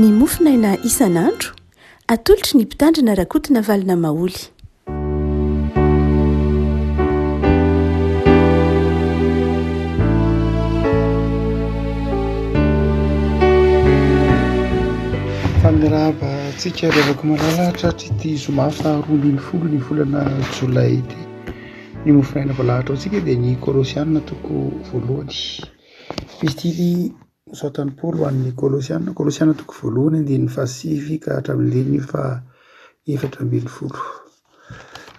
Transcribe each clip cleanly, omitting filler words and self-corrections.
Ny mofonaina isan'andro, atolotry ny Mpitandrina Rakotonavalona Maholy. Fa mirahaba antsika ry havako malala hatratr'ity zoma faharoa ambin'ny folo ny volana jolay ity. Ny mofonaina voalahatra ho antsika dia ny Kolosiana toko voalohany. Epistily nosoratan'i Paoly ho an'ny Kolosiana, Kolosiana toko voalohany andininy fahasivy ka hatramin'ny andininy fahaefatra ambin'ny folo.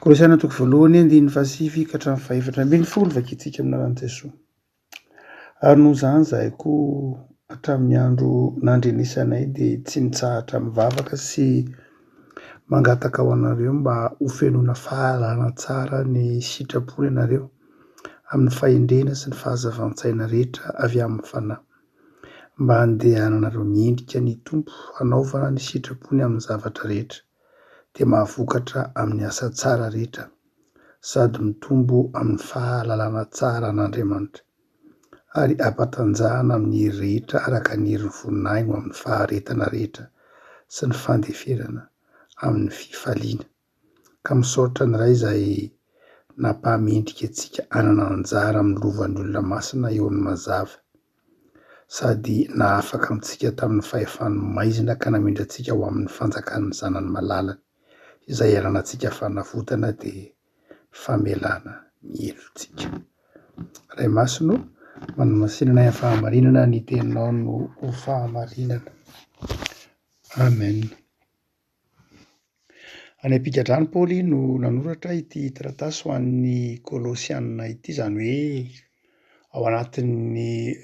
Kolosiana toko voalohany andininy fahasivy ka hatramin'ny fahefatra ambin'ny folo, vakintsika amin'ny anaran'i Jesoa. Ary noho izany izahay koa hatramin'ny andro nandrenesanay dia tsy mitsahatra mivavaka sy mangataka ho anareo mba ho fenoina fahalalana tsara ny sitrapony ianareo amin'ny fahendrena sy ny fahazavan-tsaina rehetra avy amin'ny Fanahy, mba handehananareo miendrika ny Tompo hanaovana ny sitrapony amin'ny zavatra rehetra, dia mahavokatra amin'ny asa tsara rehetra sady mitombo amin'ny fahalalana tsara an'Andriamanitra, ary ampatanjahana amin'ny hery rehetra araka ny herin'ny voninahiny ho amin'ny faharetana rehetra sy ny fandeferana amin'ny fifaliana. Ka misaotra ny Ray izay nampahamendrika antsika hanana anjara amin'ny lovan'ny olona masina eo amin'ny mazava, sady nahafaka antsika tamin'ny fahefan'ny maizina ka namindra antsika ho amin'ny fanjakan'ny Zanany malalany. Izay ananantsika fanavotana dia famelana ny helotsika. Ray Masina ô, manamasina anay amin'ny fahamarinana, ny teninao no ho fahamarinana. Amen. Any am-pigadrana Paoly no nanoratra ity taratasy ho an'ny Kolosiana ity, izany hoe ao anatin'ny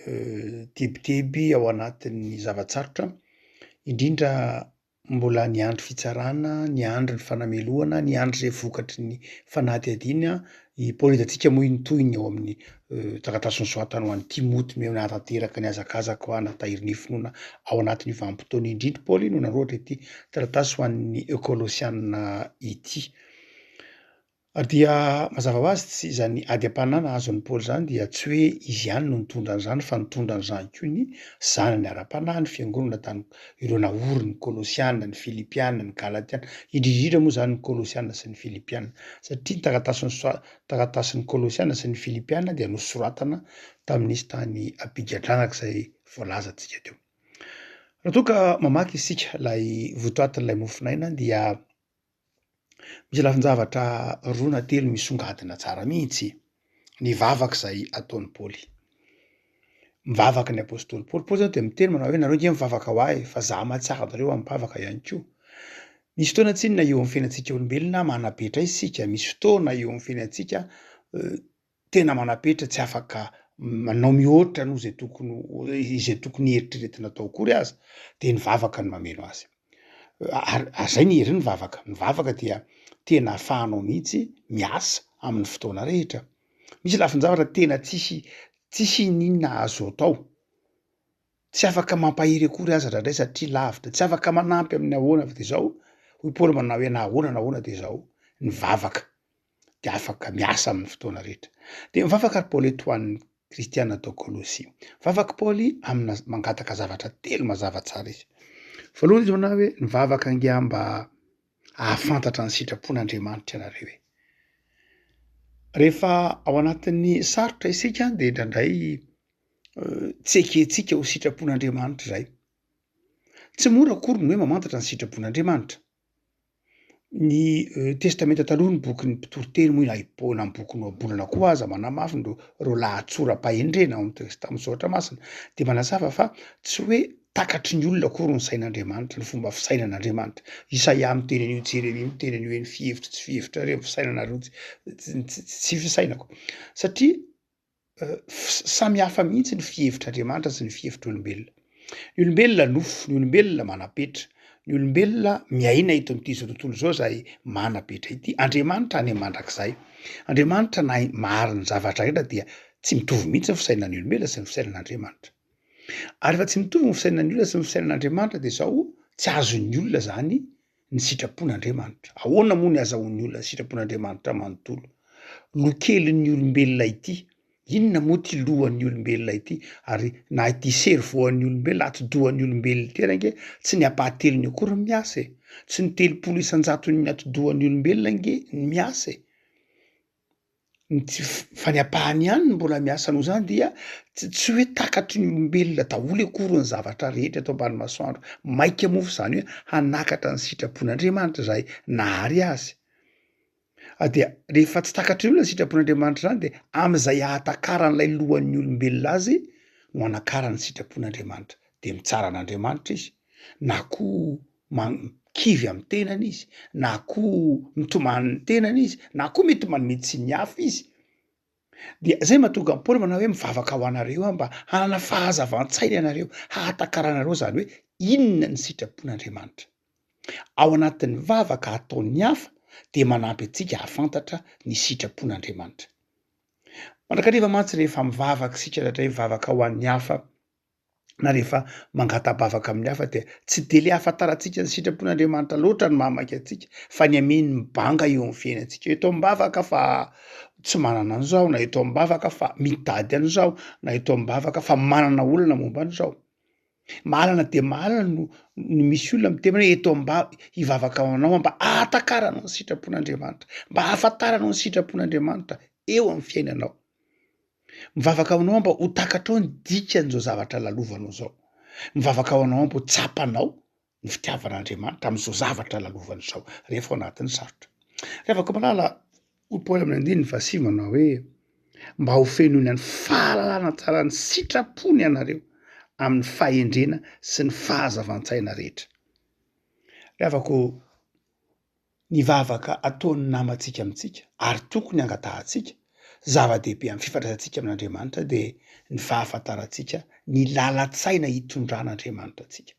tebiteby, ao anatin'ny zava-tsarotra, indrindra Mbola niandry fitsarana, niandry ny fanamelohana, niandry izay vokatry ny fanadihadiana i Paoly. Hitantsika moa iny tohiny ao amin'ny taratasy nosoratany ho an'i Timoty ny hoe nahatanteraka ny hazakazaka nahatahiry ny finoana ao anatin'io vanim-potoana io indrindra Paoly no nanoratra ity taratasy ho an'ny Kolosiana ity. Ary dia mazava ho azy tsy izany ady am-panahy nahazo an'i Paoly izany dia tsy hoe izy ihany no nitondra an'izany fa nitondra an'izany koa ny zanany ara-panahy, ny fiangonana tany ireo naoriny, ny Kolosiana, ny Filipiana, ny Galatiana, indrindra indrindra moa izany ny Kolosiana sy ny Filipiana, satria ny taratasin'ny soa- taratasin'ny Kolosiana sy ny Filipiana dia nosoratana tamin'izy tany am-pigadrana araka izay voalazantsika teo. Raha toa ka mamaky isika ilay votoatin'ilay mofon'aina dia Misy lafin-javatra roa na telo misongadina tsara mihitsy ny vavaka izay ataon'i Paoly. Mivavaka ny apostoly Paoly. Paoly zany dia miteny manao hoe nareo ange mivavaka ho ahy fa za mahatsiaro anareo amim-bavaka ihany koa. Misy fotoana tsinona eo amin'ny fiainantsika olombelona manabetra isika, misy fotoana eo amin'ny fiainantsika tena manam-petra tsy afaka manao mihoatra noho izay tokony ho izay tokony eritreretina atao akory aza de ny vavaka no mameno azy. Ary ary zay ny herin'ny vavaka, ny vavaka dia tena ahafahanao mihitsy miasa amin'ny fotoana rehetra. Misy lafin-javatra tena tsisy tsisy iniana azo atao, tsy afaka mampahery akory aza indraindray satria lavitra, tsy afaka manampy amin'ny ahoana fa de zao, hoy Paoly manao hoe na ahoana na ahoana de zao, ny vavaka. dia afaka miasa amin'ny fotoana rehetra. Dia mivavaka ry Paoly eto ho an'ny kristiana tao Kolosia. Mivavaka Paoly amina mangataka zavatra telo mazava tsara izy. Voalohany izy manao hoe nivavaka ange aho mba hahafantatra ny sitrapon'Andriamanitra ianareo e. Rehefa ao anatin'ny sarotra isika dia indraindray tsy ekentsika ho sitrapon'Andriamanitra izay. Tsy mora akory ny hoe mamantatra ny sitrapon'Andriamanitra. Ny Testamenta Taloha, ny bokin'ny Mpitoriteny moa na i Paoly na ny bokin'ny Ohabolana koa aza manamafy ireo ireo lahatsoram-pahendrena ao amin'ny Testa- amin'ny Soratra Masina dia manazava fa tsy hoe takatry ny olona akory ny sain'Andriamanitra, ny fomba fisainan'Andriamanitra. Isaia miteny an'io, Jeremia miteny an'io hoe ny fihevitro tsy fihevitrareo, ny fisainanareo tsy tsy tsy fisainako. Satria Samy hafa mihitsy ny fihevitr'Andriamanitra sy ny fihevitr'olombelona. Ny olombelona nofo, ny olombelona manam-petra, ny olombelona miaina eto amin'ity izao tontolo izao izay manam-petra ity. Andriamanitra any mandrakizay. Andriamanitra na mahary ny zavatra rehetra dia tsy mitovy mihitsy ny fisainan'ny olombelona sy ny fisainan'Andriamanitra. Ary rehefa tsy mitovy ny fisainan'ny olona sy ny fisainan'Andriamanitra dia izao tsy azon'ny olona izany ny sitrapon'Andriamanitra. Ahoana moa ny azahoan'ny olona ny sitrapon'Andriamanitra manontolo? Lokelin'ny olombelona ity. Inona moa ity lohan'ny olombelona ity? Ary na ity cerveau an'ny olombelona, atidohan'ny olombelona ity ary ange tsy ny ampahatelony akory no miasa e! Tsy ny 30 isan-jaton'ny atidohan'ny olombelona ange no miasa e! Ny tsy fa ny ampahany ihany no mbola miasa noho izany dia tsy tsy hoe takatry ny olombelona daholo akory ny zavatra rehetra eto ambany masoandro, maika moa fa izany hoe hanakatra ny sitrapon'Andriamanitra izay nahary azy. Dia rehefa tsy takatry ny olona ny sitrapon'Andriamanitra izany dia amin'izay ahatakaran'ilay lohan'ny olombelona azy no anakarany ny sitrapon'Andriamanitra, dia mitsara an'Andriamanitra izy, na koa man- kivy amin'ny tenany izy, na koa mitomany ny tenany izy, na koa mety manome tsiny hafa izy. Dia zay mahatonga an'i Paoly manao hoe mivavaka ho anareo aho mba hanana fahazavan-tsaina ianareo, hahatakaranareo izany hoe inona ny sitrapon'Andriamanitra. Ao anatin'ny vavaka ataon'ny hafa dia manampy antsika hahafantatra ny sitrapon'Andriamanitra. Mandrakariva mantsy rehefa mivavaka isika indraindray mivavaka ho an'ny hafa na rehefa mangata-bavaka amin'ny hafa dia tsy dia le ahafantarantsika ny sitrapon'Andriamanitra loatra no mahamaika antsika fa ny hameno ny banga eo amin'ny fiainantsika. Eto am-bavaka fa tsy manana an'izao na eto am-bavaka fa mitady an'izao na eto am-bavaka fa manana olana momba an'izao. Mahalana dia mahalana no no misy olona miteny hoe eto mba hivavaka ho anao mba hahatakaranao ny sitrapon'Andriamanitra, mba hahafantaranao ny sitrapon'Andriamanitra eo amin'ny fiainanao. Mivavaka ho anao mba ho takatrao ny dikan'izao zavatra lalovanao izao. Mivavaka ho anao mba ho tsapanao ny fitiavan'Andriamanitra amin'izao zavatra lalovana izao rehefa ao anatin'ny sarotra. Ry havako malala, hoy Paoly amin'ny andininy fahasivy manao hoe, mba ho fenoina ny fahalalana tsara ny sitrapony ianareo amin'ny fahendrena sy ny fahazavan-tsaina rehetra. Ry havako, ny vavaka ataon'ny namantsika amintsika ary tokony hangatahantsika, zava-dehibe amin'ny fifandraisantsika amin'Andriamanitra dia ny fahafantarantsika ny lalan-tsaina hitondran'Andriamanitra antsika.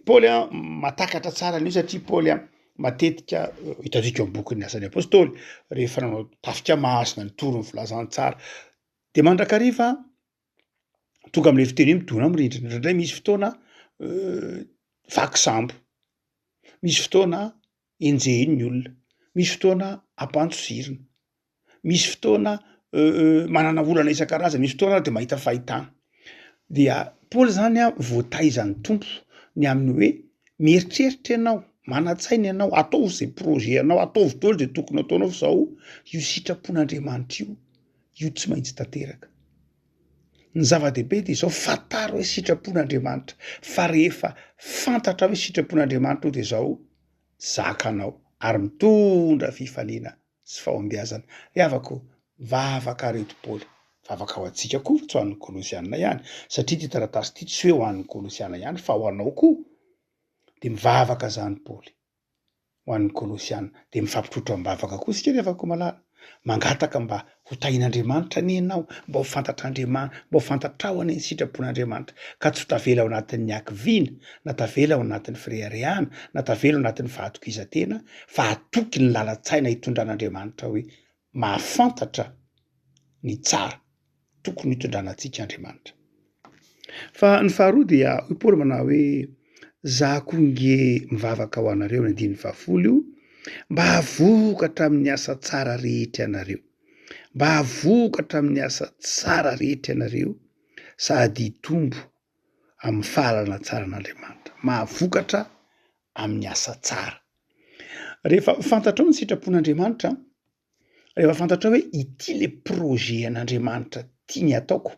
Paoly an, mahatakatra tsara an'io satria Paoly an, matetika hitantsika ao amin'ny bokin'ny Asan'ny Apôstôly, rehefa nanao tafika masina, nitory ny filazantsara, de mandrakariva tonga am'le fiteny hoe midona amin'ny rindrina, indraindray misy fotoana vaky sambo, misy fotoana enjehin'ny olona, misy fotoana ampanjosirina, misy fotoana manana olana isan-karazany, misy fotoana de mahita fahitana. Dia Paoly zany a voataizan'ny Tompo ny amin'ny hoe mieritreritra ianao, manan-tsaina ianao, ataovy zay projet anao, ataovy daholo zay tokony ataonao fa zao io sitrapon'Andriamanitra io, io tsy maintsy tanteraka. Ny zava-dehibe dia izao, fantaro hoe sitrapon'Andriamanitra, fa rehefa fantatra hoe sitrapon'Andriamanitra io dia izao, zakanao ary mitondra fifaliana sy fahombiazana. Ry havako, mivavaka ary eto Paoly, vavaka ho antsika koa fa tsy ho an'ny Kolosiana ihany, satria ity taratasy ity tsy hoe ho an'ny Kolosiana ihany fa ho anao koa. Dia mivavaka izany Paoly. ho an'ny Kolosiana. Dia mifampitrotro am-bavaka koa isika ry havako malala. Mangataka mba ho tahian'Andriamanitra anie ianao, mba ho fantatr'Andriamanitra, mba ho fantatrao anie ny sitrapon'Andriamanitra, ka tsy ho tavela ao anatin'ny hakiviana, na tavela ao anatin'ny fireharehana, na tavela ao anatin'ny fahatokizan-tena, fa hatoky ny lalan-tsaina hitondran'Andriamanitra hoe mahafantatra ny tsara tokony hitondrana antsika Andriamanitra. Fa ny faharoa dia hoy Paoly manao hoe, Za koa nge mivavaka ho anareo, ny andininy fahafolo io, mba hahavokatra amin'ny asa tsara rehetra ianareo, mba hahavokatra amin'ny asa tsara rehetra ianareo, sady hitombo amin'ny fahalalana tsara an'Andriamanitra. Mahavokatra amin'ny asa tsara. Rehefa fantatrao ny sitrapon'Andriamanitra, Rehefa fantatrao hoe ity le projet an'Andriamanitra tiany ataoko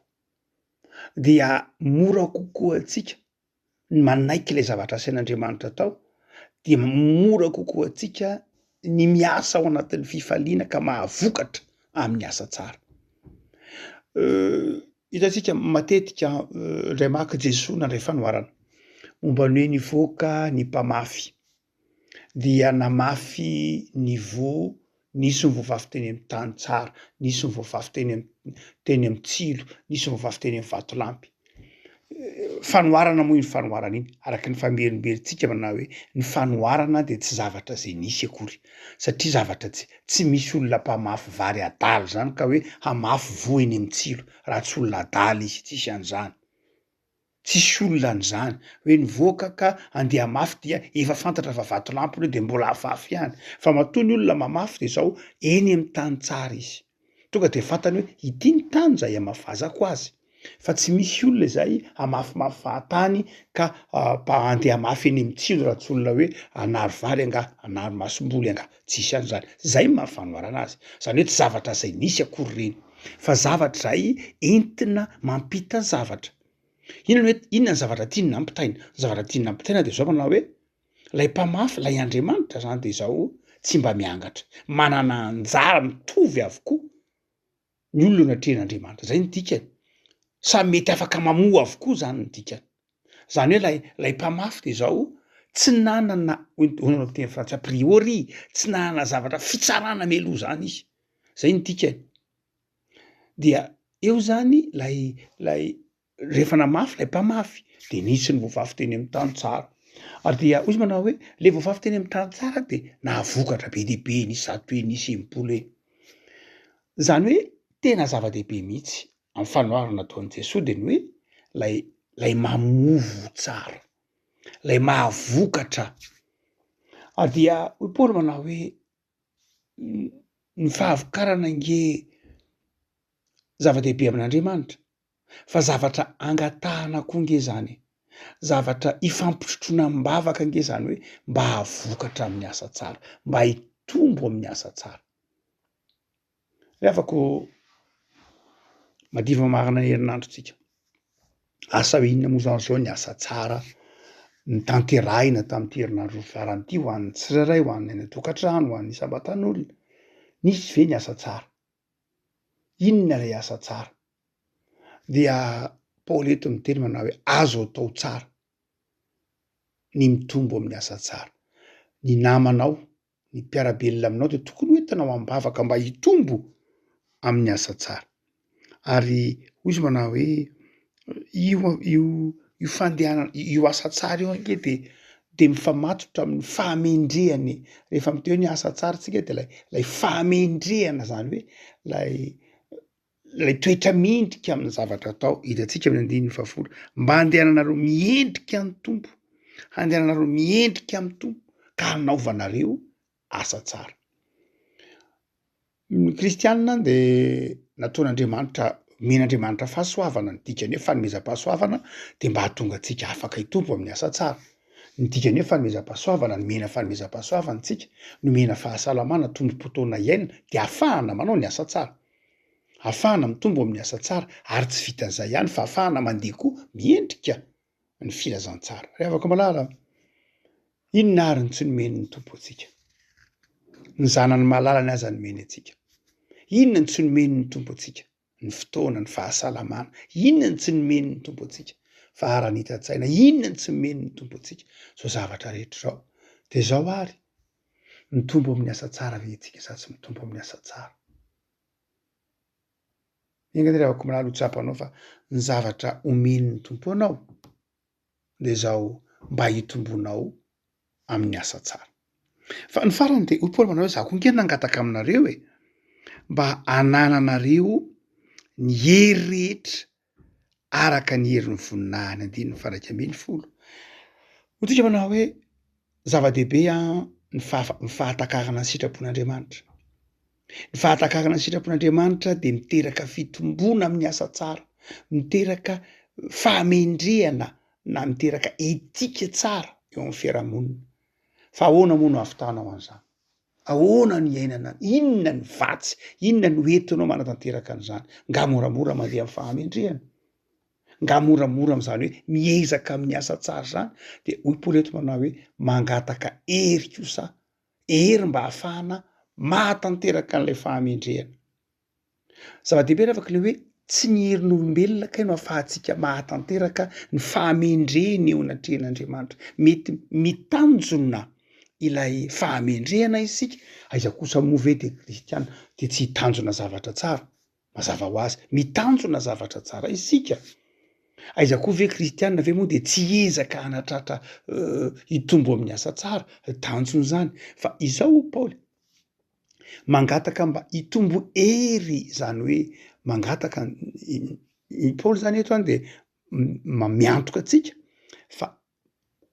dia mora kokoa antsika ny manaiky ilay zavatra asain'Andriamanitra atao, dia mora kokoa antsika ny miasa ao anatin'ny fifaliana ka mahavokatra amin'ny asa tsara. Hitantsika matetika indray maka Jesoa nandray fanoharana momba ny hoe nivoaka ny mpamafy dia namafy ny voa, nisy ny voafafy teny amin'ny tany tsara, nisy ny voafafy teny am- teny amin'ny tsilo, nisy ny voafafy teny amin'ny vatolampy. Fanoharana moa iny fanoharana iny, araka ny famerimberintsika manao hoe ny fanoharana dia tsy zavatra izay nisy akory, satria zavatra tsy tsy misy olona mpamafy vary adala izany ka hoe hamafy voa eny amin'ny tsilo, raha tsy olona adala izy, tsisy an'izany. Tsisy olona an'izany hoe nivoaka ka andeha hamafy dia efa fantatra fa vatolampy ireo dia mbola hafafy ihany. Fa matoa ny olona mamafy dia izao eny amin'ny tany tsara izy. Tonga dia fantany hoe ity ny tany izay hamafazako azy. Fa tsy misy olona izay hamafimafy fahatany ka handeha hamafy eny amin'ny tsilo raha tsy olona hoe hanary vary angaha, hanary masomboly angaha. Tsisy an'izany. Zay ny maha fanoharana azy. Zany hoe tsy zavatra izay nisy akory ireny fa zavatra izay entina mampita zavatra. Inona hoe inona ny zavatra tiany nampitaina? Ny zavatra tiany nampitaina dia zao manao hoe ilay mpamafy, ilay Andriamanitra zany dia izao tsy mba miangatra. Manana anjara mitovy avokoa ny olona eo anatrehan'Andriamanitra. Zay ny dikany. Samy mety afaka mamoa avokoa zany ny dikany. Zany hoe lay lay mpamafy de zao tsy nanana hoy ny amin'ny teny frantsay a priori tsy nanana zavatra fitsarana mialoha zany izy. Zay ny dikany. Dia eo zany lay lay rehefa namafy lay mpamafy de nisy ny voafafy teny amin'ny tany tsara. Ary dia hoy izy manao hoe le voafafy teny amin'ny tany tsara de nahavokatra be dia be, nisy zato heny, nisy 60 heny. Zany hoe tena zava-dehibe mihitsy amin'ny fanoharana nataon'i Jesoa dia ny hoe lay lay mamovo tsara, lay mahavokatra. Ary dia hoy Paoly manao hoe ny fahavokarana ange zava-dehibe amin'Andriamanitra fa zavatra angatahana koa nge zany e, zavatra ifampitrotroana am-bavaka ange zany hoe mba hahavokatra amin'ny asa tsara, mba hitombo amin'ny asa tsara. Ry havako, madiva marina ny herinandrontsika. Asa hoe inona moa zany zao ny asa tsara notanterahina tamin'ity herinandro farany ity ho an'ny tsirairay, ho an'ny any an-tokantrano, ho an'ny isam-batan'olona. Nisy ve ny asa tsara? Inona ilay asa tsara? Dia Paoly eto miteny manao hoe azo atao tsara ny mitombo amin'ny asa tsara. Ny namanao ny mpiara-belona aminao dia tokony ho entinao am-bavaka mba hitombo amin'ny asa tsara. Ary hoy izy manao hoe io io io fandehanana io asa tsara io ange de de mifamatotra amin'ny fahamendrehana e, rehefa miteny hoe ny asa tsara tsika de lay lay fahamendrehana zany hoe lay lay toetra mendrika amin'ny zavatra atao, hitantsika amin'ny andininy fahafolo, mba handehananareo miendrika ny Tompo, handehananareo miendrika amin'ny Tompo ka hanaovanareo asa tsara. Ny kristianina de nataon'Andriamanitra, omen'Andriamanitra fahasoavana, ny dikany hoe fanomezam-pahasoavana de mba hahatonga antsika afaka hitombo amin'ny asa tsara. Ny dikany hoe fanomezam-pahasoavana, nomena fanomezam-pahasoavana tsika, nomena fahasalamana, tombom-potoana iainana de ahafahana manao ny asa tsara. Ahafahana mitombo amin'ny asa tsara ary tsy vitan'izay ihany fa ahafahana mandeha koa miendrika ny filazantsara. Ry havako malala, inona ary no tsy nomen'ny Tompo antsika? Ny zanany malalany aza nomeny antsika. Inona no tsy nomen'ny Tompo antsika? Ny fotoana, ny fahasalamana. Inona no tsy nomen'ny Tompo antsika? Faharanitan-tsaina. Inona no tsy nomen'ny Tompo antsika? Izao zavatra rehetra izao. Dia izao ary, mitombo amin'ny asa tsara ve isika sa tsy mitombo amin'ny asa tsara? Enga anie ry havako malala ho tsapanao fa ny zavatra omen'ny Tompo anao dia izao mba hitombonao amin'ny asa tsara. Fa ny farany dia hoy Paoly manao hoe za koa nge nangataka aminareo e, mba hanananareo ny hery rehetra araka ny herin'ny voninahiny andininy faha 11. Hoy tsika manao hoe zava-dehibe an ny fahafa- ny fahatakarana ny sitrapon'Andriamanitra. Ny fahatakarana ny sitrapon'Andriamanitra dia miteraka fitomboana amin'ny asa tsara, miteraka fahamendrehana na miteraka etika tsara eo amin'ny fiarahamonina. Fa ahoana moa no ahavitanao an'izany? Ahoana no iainana, inona ny vatsy, inona no entinao manatanteraka an'izany? Nga moramora mandeha amin'ny fahamendrehana? Nga moramora amin'izany hoe miezaka amin'ny asa tsara izany? Dia hoy Paoly eto manao hoe mangataka hery kosa, hery mba hahafahana mahatanteraka an'ilay fahamendrehana. Zava-dehibe ravaka ilay hoe tsy ny herin'olombelona kay no ahafahantsika mahatanteraka ny fahamendrehana eo anatrehan'Andriamanitra. Mety mitanjona ilay fahamendrehana isika, aiza kosa moa ve dia kristiana dia tsy hitanjona zavatra tsara? Mazava ho azy, mitanjona zavatra tsara isika. Aiza koa ve kristiana ve moa dia tsy hiezaka hanatratra hitombo amin'ny asa tsara? Tanjona izany. Fa izao hoy Paoly, Mangataka mba hitombo hery izany hoe mangataka i Paoly zany eto zany de miantoka antsika fa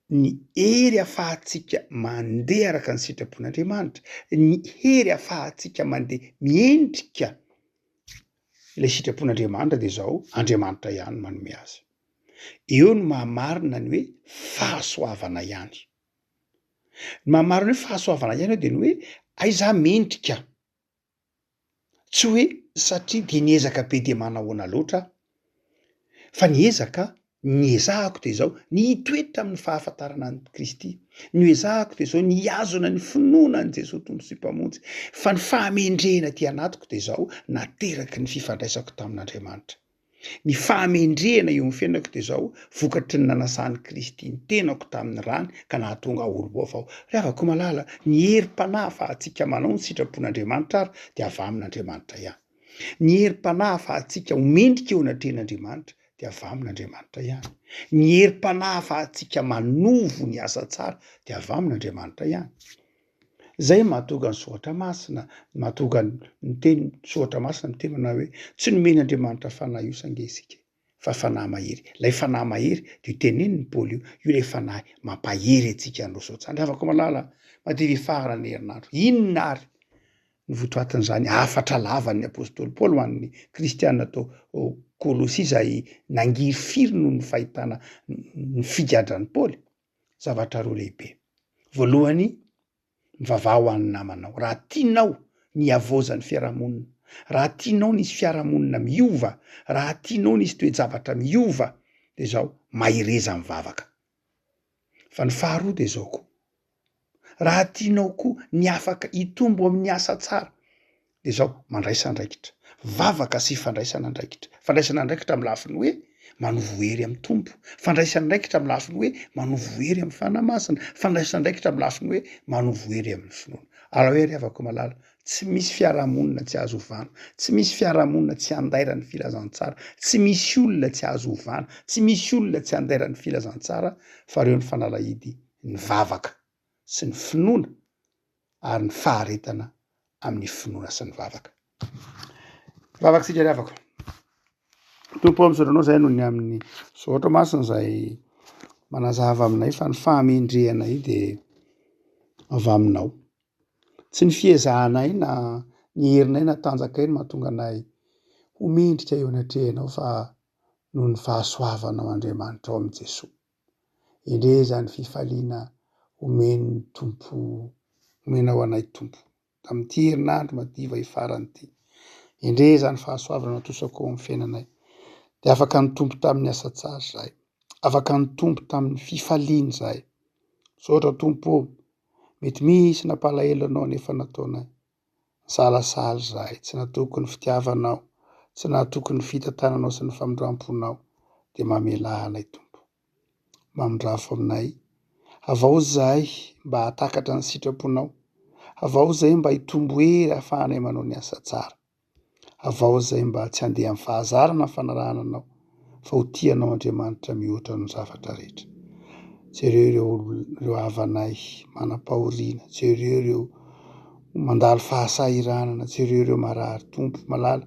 ny hery afahantsika mandeha araka ny sitrapon'Andriamanitra, ny hery afahantsika mandeha miendrika. Ilay sitrapon'Andriamanitra dia izao, Andriamanitra ihany no manome azy. Eo no mahamarina ny hoe fahasoavana ihany. Ny mahamarina hoe fahasoavana ihany eo dia ny hoe aiza aho mendrika? Tsy hoe satria dia niezaka be dia manahoana loatra aho, fa ny ezaka niezahako dia izao, ny hitoetra amin'ny fahafantarana an'i Kristy, ny ezahako dia izao, ny hihazona ny finoana an'i Jesoa Tompo sy Mpamonjy, fa ny fahamendrehana aty anatiko dia izao, nateraky ny fifandraisako tamin'Andriamanitra. Ny fahamendrehana eo amin'ny fiainako dia izao, vokatry ny nanasan'i Kristy ny tenako tamin'ny rany ka nahatonga ahy olom-baovao. Ry havako malala, ny herim-panahy ahafahantsika manao ny sitrapon'Andriamanitra ary dia avy amin'Andriamanitra ihany. Ny herim-panahy ahafahantsika ho mendrika eo anatrehan'Andriamanitra dia avy amin'Andriamanitra ihany. Ny herim-panahy ahafahantsika manovo ny asa tsara dia avy amin'Andriamanitra ihany. Izay no mahatonga ny soratra masina, mahatonga ny teny soratra masina miteny manao hoe tsy nomen'Andriamanitra fanahy osa ange isika e, fa fanahy mahery. Ilay fanahy mahery dia io tenenin'i Paoly io, io ilay fanahy mampahery antsika handroso hatrany. Ry havako malala, madiva hifarana ny herinandro. Inona ary ny votoatin'izany hafatra lavan'ny apostoly Paoly ho an'ny kristiana tao Kolosia izay nangirifiry noho ny fahitana ny figadran'i Paoly? zavatra roa lehibe. Voalohany, mivavaha ho an'ny namanao. Raha tianao ny hihavaozan'ny fiarahamonina, raha tianao ny hisy fiarahamonina miova, raha tianao ny hisy toe-javatra miova, dia izao, mahereza mivavaka. Fa ny faharoa dia izao koa, raha tianao koa ny afaka hitombo amin'ny asa tsara, Dia izao, mandraisa andraikitra. Vavaka sy fandraisana andraikitra. Fandraisana andraikitra amin'ny lafiny hoe manovo hery amin'ny Tompo. Fandraisana andraikitra amin'ny lafiny hoe manovo hery amin'ny Fanahy Masina. Fandraisana andraikitra amin'ny lafiny hoe manovo hery amin'ny finoana. Alao hery havako malala, tsy misy fiarahamonina tsy azo ovana, tsy misy fiarahamonina tsy andairan'ny filazantsara, tsy misy olona tsy azo ovana, tsy misy olona tsy andairan'ny filazantsara fa reo ny fanalahidy ny vavaka sy ny finoana ary ny faharetana amin'ny finoana sy ny vavaka. Vavaka isika ry havako. Tompo ô, misaotra anao izahay noho ny amin'ny soratra masina izay manazava aminay fa ny fahamendrehanay dia avy aminao. Tsy ny fiezahanay na ny herinay na tanjakay no mahatonga anay ho mendrika eo anatrehanao fa noho ny fahasoavanao Andriamanitra ao amin'i Jesoa. Endrey izany fifaliana omen'ny Tompo, omenao anay Tompo, tamin'ity herinandro madiva hifarany ity. Endrey izany fahasoavana natosako ao amin'ny fiainanay. Dia afaka nitombo tamin'ny asa tsara izahay. Afaka nitombo tamin'ny fifaliana izahay. Misaotra Tompo ô, mety misy nampalahelo Anao nefa nataonay. Nisalasala izahay, tsy natoky ny fitiavanao, tsy natoky ny fitantananao sy ny famindramponao, dia mamelà anay Tompo. Mamindrafo aminay. Havaozy izahay mba hahatakatra ny sitraponao. Havaozy izahay mba hitombo hery hahafahanay manao ny asa tsara. Havaozy izahay mba tsy handeha amin'ny fahazarana ny fanarahana Anao, fa ho tia Anao Andriamanitra mihoatra noho ny zavatra rehetra. Jereo ireo ireo havanay manam-pahoriana, jereo ireo mandalo fahasahiranana, jereo ireo marary. Tompo malala,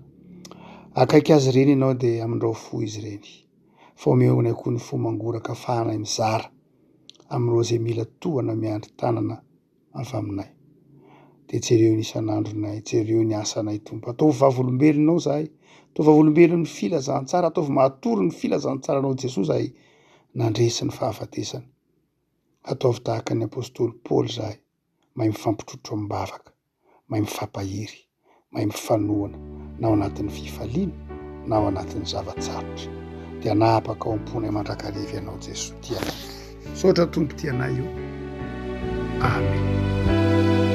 akaiky azy ireny Ianao dia amindrao fo izy ireny, fa omeo anay koa ny fo mangoraka afahanay mizara amin'ireo izay mila tohana miandry tanana avy aminay. Dia jereo ny isan'andronay, jereo ny asanay Tompo. Ataovy vavolombelonao zahay, ataovy vavolombelon'ny filazantsara, ataovy mahatory ny filazantsaranao Jesoa zahay nandresy ny fahafatesana. Ataovy tahaka ny apostoly Paoly zahay, mahay mifampitrotro amim-bavaka. mahay mifampahery, mahay mifanohana na ao anatin'ny fifaliana na ao anatin'ny zava-tsarotra. Dia hanapaka ao am-ponay mandrakariva Ianao Jesoa tia anay. Misaotra Tompo tia anay o. Amen.